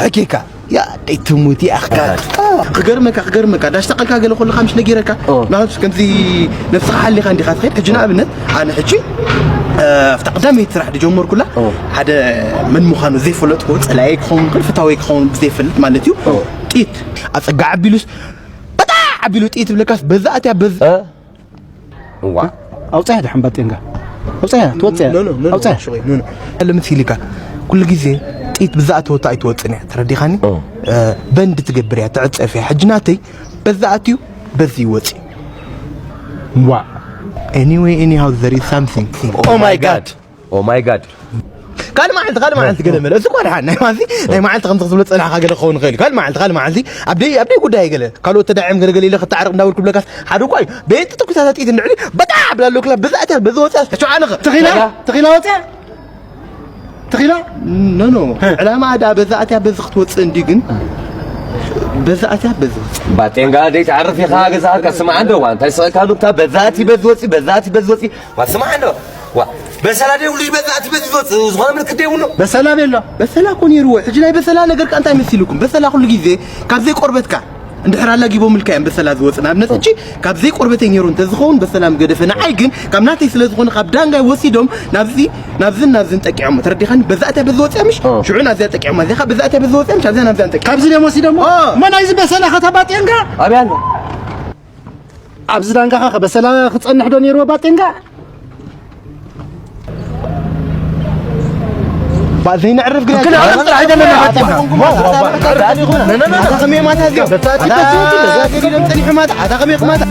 ኣኬካ ያ ደይ ትሙት ያኽካ። ክገርመካ ክገርመካ ዳሽታ ቀልካ ገለ ኮለካ ምሽ ነጊረካ። ናት ከምዚ ነፍስኻ ሓሊኻ እንዲኻ ትኸይድ። ሕጂ ንኣብነት ኣነ ሕጂ ኣብታ ቀዳመይቲ ስራሕ ዝጀመርኩላ ሓደ መን ምዃኑ ዘይፈለጥኩ፣ ጸላኢ ክኸውን ይኽእል፣ ፍታወይ ክኸውን ብዘይፈልጥ ማለት እዩ። ጢት ኣጸጋ ዓቢሉስ በጣ ዓቢሉ ጢት ብለካስ በዛ ኣትያ በዝ ዋ ኣውፅያ ድሓን ባጤንጋ ኣውፅያ ትወፅያ ኣውፅያ ለምትሂልካ ኩሉ ግዜ ጢት ብዛእተወታ ኣይትወፅን እያ። ተረዲኻኒ? በንድ ትገብር እያ፣ ትዕፀፍ እያ። ሕጂ ናተይ በዛ ኣትዩ በዚ ይወፂ። ዋ Anyway, anyhow, there is something. Oh my god. Oh my god. ካልእ መዓልቲ ካልእ መዓልቲ ገለ መለ እዚ እኳ ደሓን ናይ ማልቲ ናይ መዓልቲ ከምዚ ክትብሎ ጸናሕካ ገለ ክኸውን ይኽእል እዩ። ካልእ መዓልቲ ካልእ መዓልቲ ኣብ ደይ ኣብ ደይ ጉዳይ ገለ ካልኦት ተዳዒም ገለ ገለ ኢለ ክተዓርቕ እንዳበልኩ ብለካስ ሓደ እኳ እዩ። በየንቲ ትኩሳታት ጥይት እንድዕሊ በጣዕ ብላ ኣለኩላ በዛ ኣትያ በዚ ወፅያ ተቸውዓንኸ ተኺላ ተኺላ ወፅያ ተኺላ ኖ ኖ ዕላማ ኣዳ በዛ ኣትያ በዚ ክትወፅእ እንዲ ግን በዛ ኣትያ በዚ ወፅእ ባጤንጋ ደይ ትዓርፍ ኢኻ ገዛኻ ስማዕ እንደዋ እንታይ ስቕካ ኑታ በዛቲ በዚ ወፂ በዛቲ በዚ ወፂ ዋ ስማዕ እንዶ ዋ በሰላ ደይ ውልጅ በዛቲ በዚ ወፂ ዝኾነ ምልክት ደይ ውሎ በሰላ ቤሎ በሰላ እኮ ነይርዎ። ሕጂ ናይ በሰላ ነገር ከ እንታይ መሲልኩም? በሰላ ኩሉ ግዜ ካብ ዘይቆርበትካ እንድሕር ኣላጊቦምልካ እዮም በሰላ ዝወፅእ። ንኣብነት ሕጂ ካብ ዘይቆርበተይ ነይሩ እንተዝኸውን በሰላ ምገደፈ። ንዓይ ግን ካብ ናተይ ስለ ዝኾነ ካብ ዳንጋይ ወሲዶም ናብዚ ናብዝን ናብዝን ጠቂዖሞ። ተረዲኻኒ? በዛእትያ በዚ ወፅያ ምሽ ሽዑ ናብዚያ ጠቂዖማ። እዚኻ በዛእትያ በዚ ወፅያ ምሽ ኣብዚያ ናብዚያ ጠቂዖ ካብዚ ደም ወሲዶሞ እሞ ናይዚ በሰላ ከተባጥየንካ ኣበይ ኣሎ? ኣብዚ ዳንጋኻ ከ በሰላ ክጸንሕ ዶ ነይርዎ ባጤንጋ? ባዘይ ነዕርፍ ግዳ ክነዕርፍ ጥራሕ ኣይደለና ባጤንጋ። ከመይ ማታ እዚኦም በዛቲ በዛቲ ገዲዶም ጸኒሑ ማታ ኣታ ከመይ ማታ